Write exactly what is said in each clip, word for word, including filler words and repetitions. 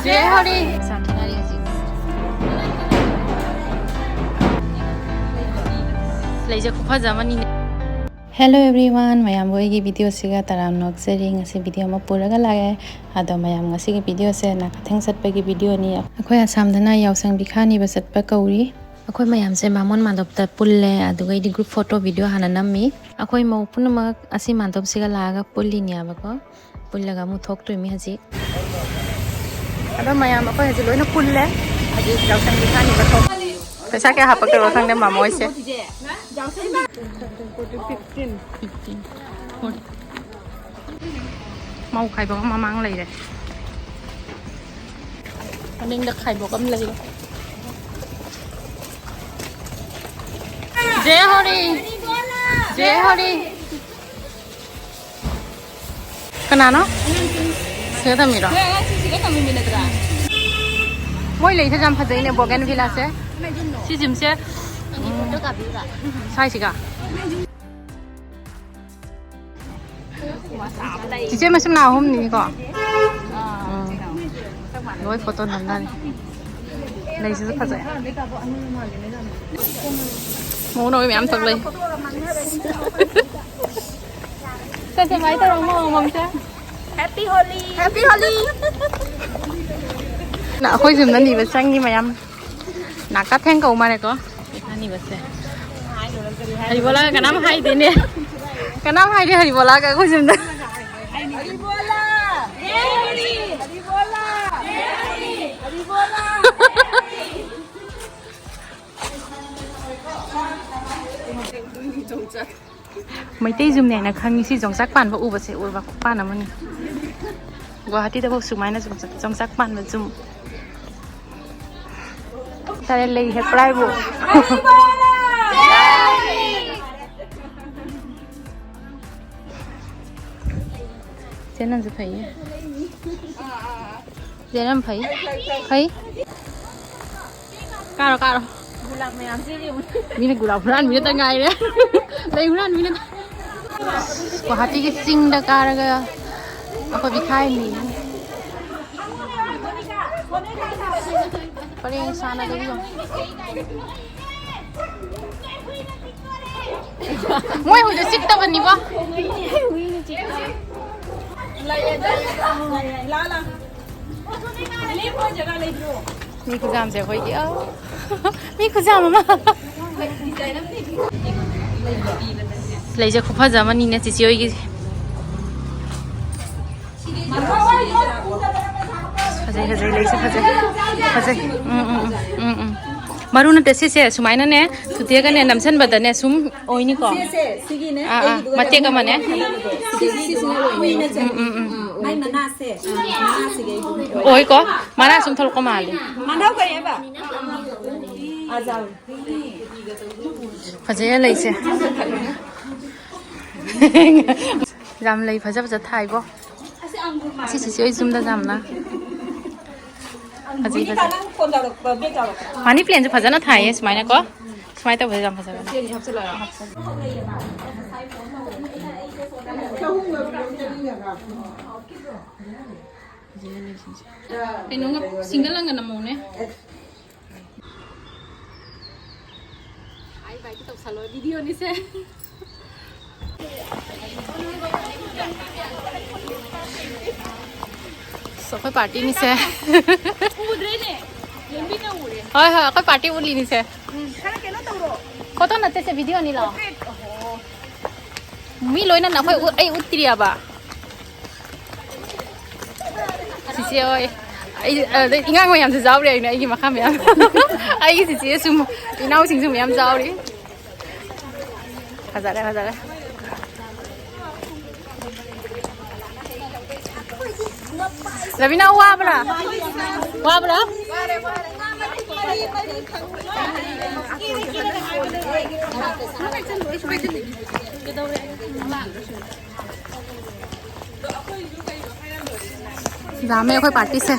J Holi. ꯂꯩꯁꯦ ꯈꯨꯐꯖ ꯑꯃꯅꯤꯅꯦ꯫ Hello everyone, ꯃꯌꯥꯝꯕꯨ ꯑꯩꯒꯤ videoꯁꯤꯒ ꯇꯔꯥꯝꯅ ꯑꯣꯛꯆꯔꯤ꯫ ꯉꯁꯤ video ꯑꯃ ꯄꯨꯔꯒ ꯂꯥꯛꯑꯦ꯫ ꯑꯗꯣ ꯃꯌꯥꯝ, ꯉꯁꯤꯒꯤ videoꯁꯦ ꯅꯥꯀꯊꯦꯡ ꯆꯠꯄꯒꯤ videoꯅꯤ꯫ ꯑꯩꯈꯣꯏ ꯑꯁꯥꯝꯗꯅ ꯌꯥꯎꯁꯪ ꯄꯤꯈꯥ ꯅꯤꯕ ꯆꯠꯄ ꯀꯧꯔꯤ꯫ ꯑꯩꯈꯣꯏ ꯃꯌꯥꯝꯁꯦ ꯕꯥꯃꯣꯟ ꯃꯥꯟꯗꯣꯞꯇ ꯄꯨꯜꯂꯦ, ꯑꯗꯨꯒ ꯑꯩꯗꯤ group photo video ꯍꯥꯟꯅ ꯅꯝꯃꯤ꯫ ꯑꯩꯈꯣꯏ ꯃꯧ ꯄꯨꯝꯅꯃꯛ ꯑꯁꯤ ꯃꯥꯟꯗꯣꯞꯁꯤꯒ ꯂꯥꯛꯑꯒ ꯄꯨꯜꯂꯤꯅꯦꯕꯀꯣ꯫ ꯄꯨꯜꯂꯒ ꯑꯃꯨꯛ ꯊꯣꯛꯇꯣꯏꯃꯤ ꯍꯧꯖꯤꯛ꯫ ꯑꯗꯣ ꯃꯌꯥꯝ ꯑꯩꯈꯣꯏ ꯍꯧꯖꯤꯛ ꯂꯣꯏꯅ ꯄꯨꯜꯂꯦ꯫ ꯍꯧꯖꯤꯛ ꯌꯥꯎꯁꯪꯒꯤ ꯊꯥꯅꯤꯕ ꯊꯣꯛ-, ꯄꯩꯁꯥ ꯀꯌꯥ ꯍꯥꯞꯄꯛꯇꯣꯏꯔꯣ ꯈꯪꯗꯦ ꯃꯥꯃꯣ ꯍꯣꯏꯁꯦ꯫ ꯃꯧ ꯈꯥꯏꯕꯣꯛ ꯑꯃ ꯃꯃꯥꯡ ꯂꯩꯔꯦ꯫ ꯃꯅꯤꯡꯗ ꯈꯥꯏꯕꯣꯛ ꯑꯃ ꯂꯩꯔꯦ꯫ ꯖꯦ ꯍꯣꯂꯤ꯫ ꯖꯦ ꯍꯣꯂꯤ꯫ ꯀꯅꯥꯅꯣ? ꯁꯤꯗ ꯇꯝꯃꯤꯔꯣ? ꯅꯣꯏ ꯑꯉꯥꯡꯁꯤꯡ ꯁꯤꯗ ꯇꯝꯃꯤꯃꯤ ꯅꯠꯇ꯭ꯔꯥ? ꯃꯣꯏ ꯂꯩꯁꯦ ꯌꯥꯝ ꯐꯖꯩꯅꯦ, bougainvilleaꯁꯦ꯫ ꯁꯤ ꯖꯤꯝꯁꯦ, ꯎꯝ, ꯁ꯭ꯋꯥꯏꯁꯤꯒ꯫ ꯆꯤꯆꯦ ꯃꯁꯤꯡ ꯅꯥ ꯑꯍꯨꯝꯅꯤꯀꯣ? ꯎꯝ꯫ ꯂꯣꯏ photo ꯅꯝꯅꯔꯤ꯫ ꯂꯩꯁꯤꯁꯨ ꯐꯖꯩ꯫ ꯃꯧ ꯅꯣꯏ ꯃꯌꯥꯝ ꯊꯣꯛꯂꯛꯏ꯫ ꯀꯁꯇꯃꯥꯏ ꯇꯧꯔꯣ ꯃꯧ ꯑꯃꯃꯝꯁꯦ꯫ Happy Holi! Happy Holi! ꯅ ꯑꯩꯈꯣꯏ ꯌꯨꯝꯗ ꯅꯤꯕ ꯆꯪꯉꯤ ꯃꯌꯥꯝ꯫ ꯅꯥꯀꯥ ꯊꯦꯡ ꯀꯧ ꯃꯥꯜꯂꯦꯀꯣ꯫ ꯄꯩꯁꯥ ꯅꯤꯕꯁꯦ꯫ ꯍꯔꯤꯕꯣꯂꯥꯒ ꯀꯅꯥꯝ ꯍꯥꯏꯗꯦꯅꯦ꯫ ꯀꯅꯥꯝ ꯍꯥꯏꯗꯦ ꯍꯔꯤꯕꯣꯂꯥꯒ ꯑꯩꯈꯣꯏ ꯌꯨꯝꯗ꯫ ꯍꯔꯤꯕꯣꯂꯥ! ꯍꯔꯤꯕꯣꯂꯥ! ꯍꯔꯤꯕꯣꯂꯥ! ꯃꯩꯇꯩ ꯌꯨꯝꯅꯦꯅ ꯈꯪꯉꯤ ꯁꯤ ꯌꯣꯡꯆꯥꯛ ꯄꯥꯟꯕ ꯎꯕꯁꯦ, ꯎꯔꯕ ꯈꯨꯄꯥꯟ ꯑꯃꯅꯤ꯫ ꯒꯨꯋꯥꯍꯥꯇꯤꯗꯐꯥꯎ ꯁꯨꯃꯥꯏꯅ ꯌꯣꯡꯆꯥꯛ, ꯌꯣꯡꯆꯥꯛ ꯄꯥꯟꯕ ꯌꯨꯝ꯫ ꯇꯔꯦꯠ ꯂꯩ ꯍꯦꯛꯄ꯭ꯔꯥ ꯍꯥꯏꯕꯨ? ꯆꯦꯅꯟꯁꯨ ꯐꯩꯌꯦ꯫ ꯆꯦꯅꯟ ꯐꯩ꯫ ꯐꯩ꯫ ꯀꯥꯔꯣ, ꯀꯥꯔꯣ꯫ ꯒꯨꯂꯥꯞ ꯃꯌꯥꯝꯁꯤ ꯌꯦꯡꯉꯨ꯫ ꯃꯤꯅ ꯒꯨꯂꯥꯞ ꯍꯨꯔꯥꯟꯕꯤꯗꯇ ꯉꯥꯏꯔꯦ꯫ ꯂꯩ ꯍꯨꯔꯥꯟꯕꯤꯅ꯫ ꯒꯨꯋꯥꯍꯥꯇꯤꯒꯤ ꯆꯤꯡꯗ ꯀꯥꯔꯒ ꯑꯩꯈꯣꯏ ꯄꯤꯈꯥꯏꯅꯤ꯫ ꯄꯔꯦꯡ ꯁꯥꯅ ꯂꯩꯕꯤꯌꯣ꯫ ꯃꯣꯏ ꯍꯨꯏꯗꯣ ꯆꯤꯛꯇꯕꯅꯤꯀꯣ꯫ ꯃꯤ ꯈꯨꯖꯥꯝꯁꯦ ꯑꯩꯈꯣꯏꯒꯤ꯫ ꯑ, ꯃꯤ ꯈꯨꯖꯥꯝ ꯑꯃ꯫ ꯂꯩꯁꯦ ꯈꯨꯐꯖ ꯑꯃꯅꯤꯅꯦ ꯆꯤꯆꯦ ꯍꯣꯏꯒꯤ꯫ ꯐꯖꯩ, ꯐꯖꯩ, ꯂꯩꯁꯦ ꯐꯖꯩ꯫ ꯐꯖꯩ꯫ ꯎꯝ, ꯎꯝ, ꯎꯝ, ꯎꯝ, ꯎꯝ꯫ ꯃꯔꯨ ꯅꯠꯇꯦ ꯁꯤꯁꯦ, ꯁꯨꯃꯥꯏꯅꯅꯦ ꯊꯨꯗꯦꯛꯑꯒꯅꯦ ꯅꯝꯁꯤꯟꯕꯗꯅꯦ ꯁꯨꯝ ꯑꯣꯏꯅꯤꯀꯣ꯫ ꯁꯤꯁꯦ, ꯁꯤꯒꯤꯅꯦ, ꯑꯥ, ꯑꯥ, ꯑꯩꯒꯤꯗꯨꯒ ꯃꯇꯦꯛ ꯑꯃꯅꯦ꯫ ꯁꯤ, ꯁꯤꯁꯤꯅ ꯑꯣꯏꯅꯤ꯫ ꯎꯝ, ꯎꯝ, ꯎꯝ꯫ ꯃꯥꯏ ꯃꯅꯥꯁꯦ, ꯃꯅꯥꯁꯤꯒ ꯑꯩꯒꯤ ꯑꯣꯏꯀꯣ꯫ ꯃꯅꯥ ꯁꯨꯝ ꯊꯣꯛꯂꯛꯄ ꯃꯥꯜꯂꯦ꯫ ꯃꯅꯥ ꯀꯩ ꯍꯥꯏꯕ? ꯑꯖꯥꯎ꯫ ꯐꯖꯩꯌꯦ ꯂꯩꯁꯦ꯫ ꯌꯥꯝ ꯂꯩ ꯐꯖ ꯐꯖ ꯊꯥꯏꯕꯣ꯫ ꯁꯤ ꯆꯤꯆꯦ ꯍꯣꯏ ꯌꯨꯝꯗ ꯌꯥꯝꯅ ꯐꯖꯩ, ꯐꯖꯩ꯫ ꯃꯅꯤ ꯄ꯭ꯂꯦꯟꯁꯨ ꯐꯖꯅ ꯊꯥꯏꯌꯦ ꯁꯨꯃꯥꯏꯅꯀꯣ꯫ ꯁꯨꯃꯥꯏꯅ ꯇꯧꯕꯁꯦ ꯌꯥꯝ ꯐꯖꯕꯅꯦ꯫ ꯀꯩꯅꯣꯒ ꯁꯤꯡꯒꯜ ꯑꯃꯒ ꯅꯝꯃꯧꯅꯦ꯫ ꯍꯥꯏ ꯕꯥꯏꯗꯤ ꯇꯧꯁꯜꯂꯣ, ꯚꯤꯗꯤꯑꯣꯅꯤꯁꯦ꯫ ꯑꯁ, ꯑꯩꯈꯣꯏ ꯄꯥꯔꯇꯤꯅꯤꯁꯦ꯫ ꯎꯗ꯭ꯔꯦꯅꯦ, ꯂꯦꯝꯕꯤꯅ ꯎꯔꯦ꯫ ꯍꯣꯏ, ꯍꯣꯏ, ꯑꯩꯈꯣꯏ ꯄꯥꯔꯇꯤ ꯎꯠꯂꯤꯅꯤꯁꯦ꯫ ꯎꯝ, ꯈꯔ ꯀꯩꯅꯣ ꯇꯧꯔꯣ꯫ ꯐꯣꯇꯣ ꯅꯠꯇꯦꯁꯦ, ꯚꯤꯗꯤꯑꯣꯅꯤ ꯂꯥꯎ꯫ ꯄꯣꯔꯇ꯭ꯔꯦꯠ, ꯑꯣꯍꯣ꯫ ꯃꯤ ꯂꯣꯏꯅ ꯑꯩꯈꯣꯏ ꯎ-, ꯑꯩ ꯎꯠꯇ꯭ꯔꯤꯑꯕ꯫ ꯆꯤꯆꯦ ꯍꯣꯏ꯫ ꯑꯩ, ꯑꯗꯩ ꯏꯉꯥꯡ ꯃꯌꯥꯝꯁꯨ ꯌꯥꯎꯔꯤ ꯑꯩꯅ, ꯑꯩꯒꯤ ꯃꯈꯥ ꯃꯌꯥꯝ꯫ ꯑꯩꯒꯤ ꯆꯤꯆꯦ ꯁꯨꯝ, ꯏꯅꯥꯎꯁꯤꯡꯁꯨ ꯃꯌꯥꯝ ꯌꯥꯎꯔꯤ꯫ ꯐꯖꯔꯦ, ꯐꯖꯔꯦ꯫ ꯔꯕꯤꯅꯥ, ꯋꯥꯕ꯭ꯔꯥ? ꯋꯥꯕ꯭ꯔꯥ? ꯌꯥꯝꯃꯦ ꯑꯩꯈꯣꯏ ꯄꯥꯔꯇꯤꯁꯦ꯫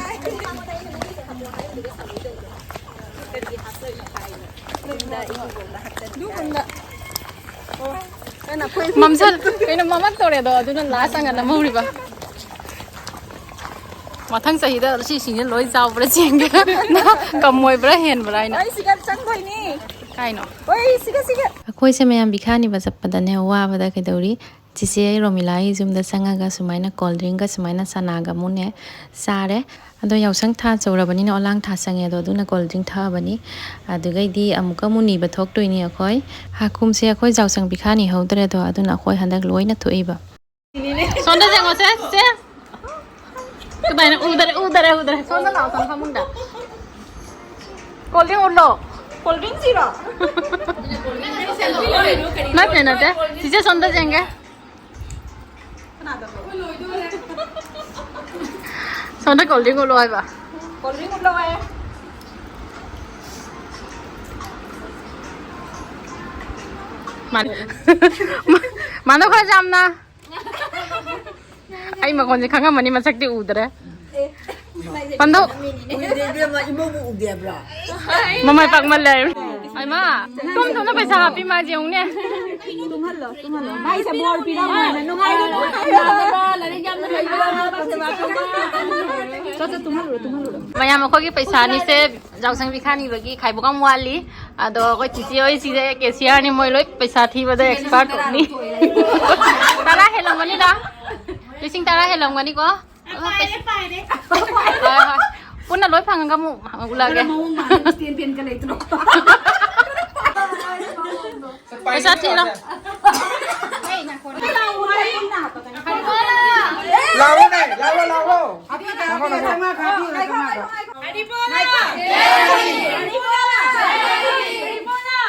ꯃꯝꯁꯜ-, ꯀꯩꯅꯣ, ꯃꯃꯛ ꯇꯧꯔꯦ ꯑꯗꯣ, ꯑꯗꯨꯅ ꯂꯥꯁ ꯑꯣꯏꯅ ꯅꯝꯍꯧꯔꯤꯕ꯫ ꯃꯊꯪ ꯆꯍꯤꯗ ꯁꯤꯁꯤꯡꯁꯦ ꯂꯣꯏ ꯆꯥꯎꯕ꯭ꯔꯥ ꯆꯦꯡꯒꯦ꯫ ꯀꯝꯃꯣꯏꯕ꯭ꯔꯥ ꯍꯦꯟꯕ꯭ꯔꯥ ꯍꯥꯏꯅ꯫ ꯑꯩ ꯁꯤꯒ ꯆꯪꯗꯣꯏꯅꯤ꯫ ꯀꯥꯏꯅꯣ? ꯑꯣꯏ, ꯁꯤꯒ, ꯁꯤꯒ꯫ ꯑꯩꯈꯣꯏꯁꯦ ꯃꯌꯥꯝ ꯕꯤꯈꯥꯅꯤꯕ ꯆꯠꯄꯗꯅꯦ ꯋꯥꯕꯗ ꯀꯩꯗꯧꯔꯤ? ꯆꯤꯆꯦ ꯔꯣꯃꯤꯂꯥꯒꯤ ꯌꯨꯝꯗ ꯆꯪꯉꯒ ꯁꯨꯃꯥꯏꯅ ꯀꯣꯜ ꯗ꯭ꯔꯤꯡꯒ ꯁꯨꯃꯥꯏꯅ ꯆꯅꯥꯒ ꯑꯃꯨꯛꯅꯦ ꯆꯥꯔꯦ꯫ ꯑꯗꯣ ꯌꯥꯎꯁꯪ ꯊꯥ ꯆꯧꯔꯕꯅꯤꯅ ꯑꯣꯂꯥꯡ ꯊꯥ ꯆꯪꯉꯦ꯫ ꯑꯗꯣ ꯑꯗꯨꯅ ꯀꯣꯜ ꯗ꯭ꯔꯤꯡ ꯊꯛꯑꯕꯅꯤ꯫ ꯑꯗꯨꯒꯩꯗꯤ ꯑꯃꯨꯛꯀ ꯑꯃꯨꯛ ꯅꯤꯕ ꯊꯣꯛꯇꯣꯏꯅꯤ ꯑꯩꯈꯣꯏ꯫ ꯍꯥꯀꯨꯝꯁꯦ ꯑꯩꯈꯣꯏ ꯌꯥꯎꯁꯪ ꯕꯤꯈꯥꯅꯤ ꯍꯧꯗ꯭ꯔꯦꯗꯣ, ꯑꯗꯨꯅ ꯑꯩꯈꯣꯏ ꯍꯟꯗꯛ ꯂꯣꯏꯅ ꯊꯣꯛꯏꯕ꯫ ꯁꯣꯝꯗ ꯌꯦꯡꯉꯣꯁꯦ, ꯆꯤꯆꯦ꯫ ꯀꯃꯥꯏꯅ? ꯎꯗꯔꯦ, ꯎꯗꯔꯦ, ꯎꯗꯔꯦ꯫ ꯁꯣꯝꯗ ꯂꯥꯛꯑꯣ, ꯁꯣꯝ ꯐꯃꯨꯡꯗ꯫ ꯀꯣꯜ ꯗ꯭ꯔꯤꯡ ꯎꯠꯂꯣ꯫ ꯀꯣꯜ ꯗ꯭ꯔꯤꯡ ꯁꯤꯔꯣ? ꯅꯠꯇꯦ, ꯅꯠꯇꯦ꯫ ꯆꯤꯆꯦ, ꯁꯣꯝꯗ ꯌꯦꯡꯒꯦ꯫ ꯀꯅꯥꯗꯅꯣ? ꯁꯣꯝꯗ ꯀꯣꯜ ꯗ꯭ꯔꯤꯡ ꯎꯠꯂꯣ ꯍꯥꯏꯕ꯫ ꯀꯣꯜ ꯗ꯭ꯔꯤꯡ ꯎꯠꯂꯣ ꯍꯥꯏ꯫ ꯃꯥ-, ꯃꯥ-, ꯃꯥꯅꯣ ꯈꯔ ꯌꯥꯝꯅ꯫ ꯑꯩ ꯃꯈꯣꯟꯁꯦ ꯈꯪꯉꯝꯃꯅꯤ, ꯃꯁꯛꯇꯤ ꯎꯗ꯭ꯔꯦ꯫ ꯄꯟꯗꯧ꯫ ꯎꯗꯦ ꯏꯕꯦꯝꯃ, ꯏꯃꯧꯕꯨ ꯎꯗꯦ ꯍꯥꯏꯕ꯭ꯔꯥ? ꯃꯃꯥꯏ ꯄꯥꯛꯃꯜꯂꯦ꯫ ꯍꯩꯃꯥ, ꯇꯨꯝ ꯇꯨꯝꯅ ꯄꯩꯁꯥ ꯍꯥꯞꯄꯤ ꯃꯥꯁꯦ ꯌꯦꯡꯉꯨꯅꯦ꯫ ꯇꯨꯝꯍꯜꯂꯣ, ꯇꯨꯝꯍꯜꯂꯣ꯫ ꯃꯥꯏꯁꯦ ꯕꯣꯔ ꯄꯤꯔꯝꯃꯣ꯫ ꯅꯨꯡꯉꯥꯏꯔꯣ, ꯅꯨꯡꯉꯥꯏꯔꯣ꯫ ꯂꯥꯏꯔꯤꯛ ꯌꯥꯝꯅ ꯍꯩꯕ꯫ ꯆꯠ, ꯆꯠ, ꯇꯨꯝꯍꯜꯂꯨꯔꯣ, ꯇꯨꯝꯍꯜꯂꯨꯔꯣ꯫ ꯃꯌꯥꯝ ꯑꯩꯈꯣꯏꯒꯤ ꯄꯩꯁꯥꯅꯤꯁꯦ ꯌꯥꯎꯁꯪ ꯄꯤꯈꯥꯅꯤꯕꯒꯤ ꯈꯥꯏꯕꯣꯛ ꯑꯃ ꯋꯥꯠꯂꯤ꯫ ꯑꯗꯣ ꯑꯩꯈꯣꯏ ꯆꯤꯆꯦ ꯍꯣꯏ ꯁꯤꯁꯦ cashier ꯅꯤ, ꯃꯣꯏ ꯂꯣꯏ ꯄꯩꯁꯥ ꯊꯤꯕꯗ expert ꯅꯤ꯫ ꯇꯔꯥ ꯍꯦꯜꯂꯝꯒꯅꯤꯗ꯫ ꯂꯤꯁꯤꯡ ꯇꯔꯥ ꯍꯦꯜꯂꯝꯒꯅꯤꯀꯣ꯫ ꯄꯥꯏꯔꯦ, ꯄꯥꯏꯔꯦ꯫ ꯍꯣꯏ, ꯍꯣꯏ꯫ ꯄꯨꯟꯅ ꯂꯣꯏ ꯐꯪꯉꯒ ꯑꯃꯨꯛ ꯎꯠꯂꯛꯑꯒꯦ꯫ ꯃꯑꯣꯡ ꯃꯥꯟꯗꯅ stand fan ꯀ ꯂꯩꯇ꯭ꯔꯣ? ꯄꯩꯁꯥ ꯊꯤꯔꯣ꯫ ꯂꯥꯛꯑꯣꯅꯦ, ꯂꯥꯛꯑꯣ, ꯂꯥꯛꯑꯣ꯫ ꯍꯥꯞꯄꯤꯌꯨ, ꯍꯥꯞꯄꯤꯌꯨ, ꯆꯥꯝꯃꯉꯥ ꯈꯥꯛ ꯍꯥꯞꯄꯤꯌꯨ, ꯆꯥꯝꯃꯉꯥ ꯈꯥꯛ꯫ ꯍꯔꯤꯕꯣꯂꯥ! ꯍꯔꯤꯕꯣꯂꯥ! ꯍꯔꯤꯕꯣꯂꯥ!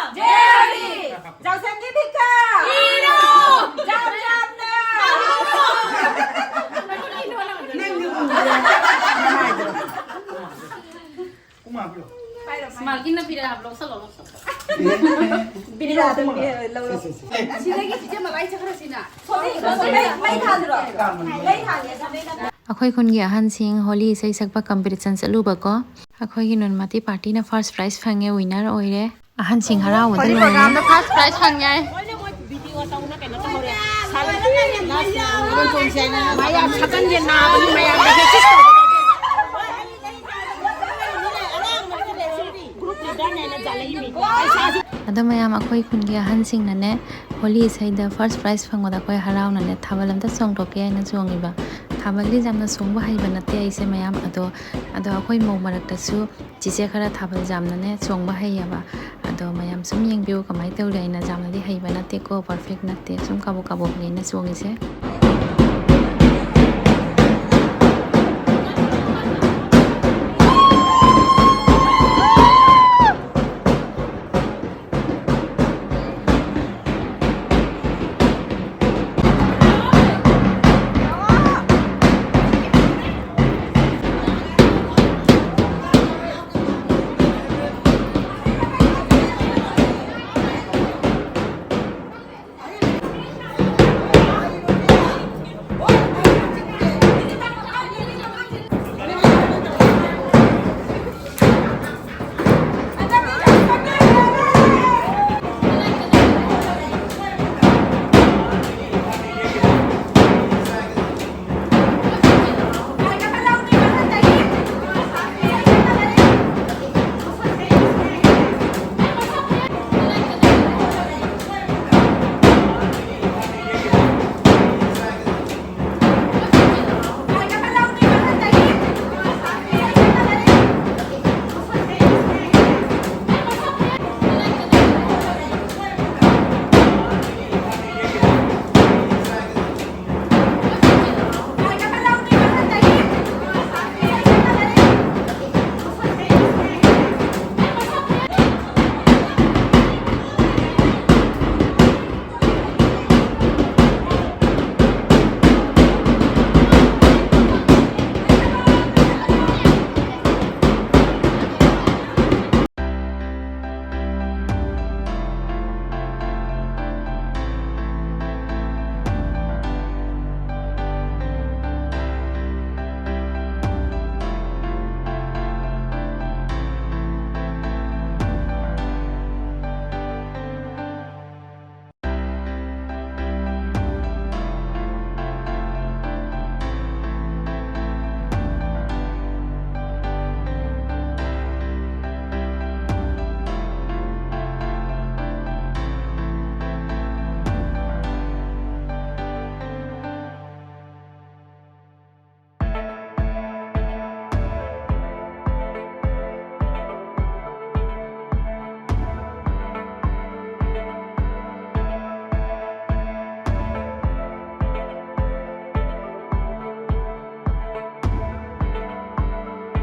ꯌꯥꯎꯁꯪꯒꯤ ꯚꯤꯈꯥ! ꯌꯥꯝ ꯌꯥꯝꯅ! ꯃꯥꯜꯀꯤꯟꯅ ꯄꯤꯔꯛꯑꯦ ꯍꯥꯏꯕ, ꯂꯧꯁꯜꯂꯣ, ꯂꯧꯁꯜꯂꯣ꯫ ꯕꯤꯔꯥꯗ ꯄꯤꯔꯛꯑꯦ, ꯂꯧꯔꯣ꯫ ꯁꯤꯗꯒꯤ ꯆꯤꯆꯦ ꯃꯕꯥꯏ ꯆꯠꯈ꯭ꯔꯁꯤꯅ꯫ ꯁꯣꯝꯗ, ꯁꯣꯝꯗ ꯃꯩ, ꯃꯩ ꯊꯥꯟꯗ꯭ꯔꯣ? ꯃꯩ ꯊꯥꯟꯒꯦ, ꯁꯣꯝꯗ꯫ ꯑꯩꯈꯣꯏ ꯈꯨꯟꯒꯤ ꯑꯍꯟꯁꯤꯡ ꯍꯣꯂꯤ ꯏꯁꯩ ꯁꯛꯄ competition ꯆꯠꯂꯨꯕꯀꯣ꯫ ꯑꯩꯈꯣꯏꯒꯤ ꯅꯨꯟꯃꯥꯇꯤ party ꯅ first prize ꯐꯪꯉꯦ, winner ꯑꯣꯏꯔꯦ꯫ ꯑꯍꯟꯁꯤꯡ ꯍꯔꯥꯎꯕꯗ ꯍꯧꯖꯤꯛ ꯂꯣꯏꯔꯦ꯫ Program ꯗ first prize ꯐꯪꯉꯦ꯫ ꯃꯌꯥꯝ ꯁꯛꯀꯟꯁꯦ ꯅꯥꯕꯒꯤ ꯃꯌꯥꯝꯗ practice ꯇꯧꯕꯗ ꯑꯗꯣ ꯃꯌꯥꯝ, ꯑꯩꯈꯣꯏ ꯈꯨꯟꯒꯤ ꯑꯍꯟꯁꯤꯡꯅꯅꯦ, ꯍꯣꯂꯤ ꯏꯁꯩꯗ ꯐꯥꯔꯁ ꯄ꯭ꯔꯥꯏꯖ ꯐꯪꯕꯗ ꯑꯩꯈꯣꯏ ꯍꯔꯥꯎꯅꯅꯦ ꯊꯥꯕꯜ ꯑꯝꯇ ꯆꯣꯡꯊꯣꯛꯀꯦ ꯍꯥꯏꯅ ꯆꯣꯡꯉꯤꯕ꯫ ꯊꯥꯕꯜꯗꯤ ꯌꯥꯝꯅ ꯆꯣꯡꯕ ꯍꯩꯕ ꯅꯠꯇꯦ ꯑꯩꯁꯦ ꯃꯌꯥꯝ, ꯑꯗꯣ ꯑꯗꯣ ꯑꯩꯈꯣꯏ ꯃꯧ ꯃꯔꯛꯇꯁꯨ ꯆꯤꯆꯦ ꯈꯔ ꯊꯥꯕꯜ ꯌꯥꯝꯅꯅꯦ ꯆꯣꯡꯕ ꯍꯩꯌꯦꯕ꯫ ꯑꯗꯣ ꯃꯌꯥꯝ ꯁꯨꯝ ꯌꯦꯡꯕꯤꯌꯨ ꯀꯃꯥꯏꯅ ꯇꯧꯔꯤ ꯍꯥꯏꯅ꯫ ꯌꯥꯝꯅꯗꯤ ꯍꯩꯕ ꯅꯠꯇꯦꯀꯣ, ꯄꯔꯐꯦꯛ ꯅꯠꯇꯦ, ꯁꯨꯝ ꯀꯥꯕꯣꯛ ꯀꯥꯕꯣꯛꯅꯦ ꯑꯩꯅ ꯆꯣꯡꯉꯤꯁꯦ꯫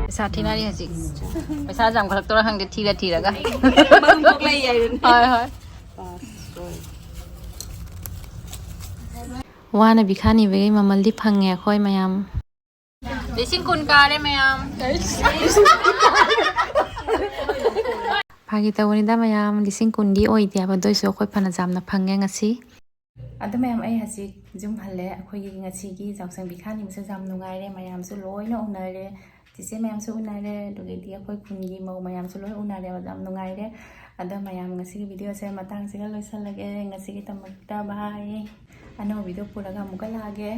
ꯄꯩꯁꯥ ꯊꯤꯅꯔꯤ ꯍꯧꯖꯤꯛ꯫ ꯄꯩꯁꯥ ꯌꯥꯝꯈꯠꯂꯛꯇꯣꯏꯔꯥ ꯈꯪꯗꯦ, ꯊꯤꯔ ꯊꯤꯔꯒ꯫ ꯃꯔꯨꯝ ꯀꯣꯛꯂꯛꯏ ꯍꯥꯏꯗꯨꯅꯤ꯫ ꯍꯣꯏ, ꯍꯣꯏ꯫ ꯄꯥꯁ ꯂꯣꯏꯔꯦ꯫ ꯋꯥꯅ ꯕꯤꯈꯥ ꯅꯤꯕꯒꯤ ꯃꯃꯜꯗꯤ ꯐꯪꯉꯦ ꯑꯩꯈꯣꯏ ꯃꯌꯥꯝ꯫ ꯂꯤꯁꯤꯡ ꯀꯨꯟ ꯀꯥꯔꯦ ꯃꯌꯥꯝ꯫ ꯐꯥꯒꯤ ꯇꯧꯕꯅꯤꯗ ꯃꯌꯥꯝ, ꯂꯤꯁꯤꯡ ꯀꯨꯟꯗꯤ ꯑꯣꯏꯗꯦ ꯍꯥꯏꯕ, ꯑꯗꯨ ꯑꯣꯏꯁꯨ ꯑꯩꯈꯣꯏ ꯐꯅ ꯌꯥꯝꯅ ꯐꯪꯉꯦ ꯉꯁꯤ꯫ ꯑꯗꯣ ꯃꯌꯥꯝ, ꯑꯩ ꯍꯧꯖꯤꯛ ꯌꯨꯝ ꯍꯜꯂꯦ꯫ ꯑꯩꯈꯣꯏꯒꯤ ꯉꯁꯤꯒꯤ ꯌꯥꯎꯁꯪ ꯕꯤꯈꯥ ꯅꯤꯕꯁꯦ ꯌꯥꯝ ꯅꯨꯡꯉꯥꯏꯔꯦ, ꯃꯌꯥꯝꯁꯨ ꯂꯣꯏꯅ ꯎꯅꯔꯦ, ꯆꯤꯆꯦ ꯃꯌꯥꯝꯁꯨ ꯎꯅꯔꯦ, ꯑꯗꯨꯗꯒꯤꯗꯤ ꯑꯩꯈꯣꯏ ꯈꯨꯟꯒꯤ ꯃꯧ ꯃꯌꯥꯝꯁꯨ ꯂꯣꯏ ꯎꯅꯔꯦꯕ, ꯌꯥꯝ ꯅꯨꯡꯉꯥꯏꯔꯦ꯫ ꯑꯗꯣ ꯃꯌꯥꯝ, ꯉꯁꯤꯒꯤ ꯚꯤꯗꯤꯑꯣꯁꯦ ꯃꯇꯥꯡꯁꯤꯒ ꯂꯣꯏꯁꯤꯜꯂꯒꯦ꯫ ꯉꯁꯤꯒꯤꯗꯃꯛꯇ bye꯫ ꯑꯅꯧꯕ ꯚꯤꯗꯤꯑꯣ ꯄꯨꯔꯒ ꯑꯃꯨꯛꯀ ꯂꯥꯛꯑꯒꯦ꯫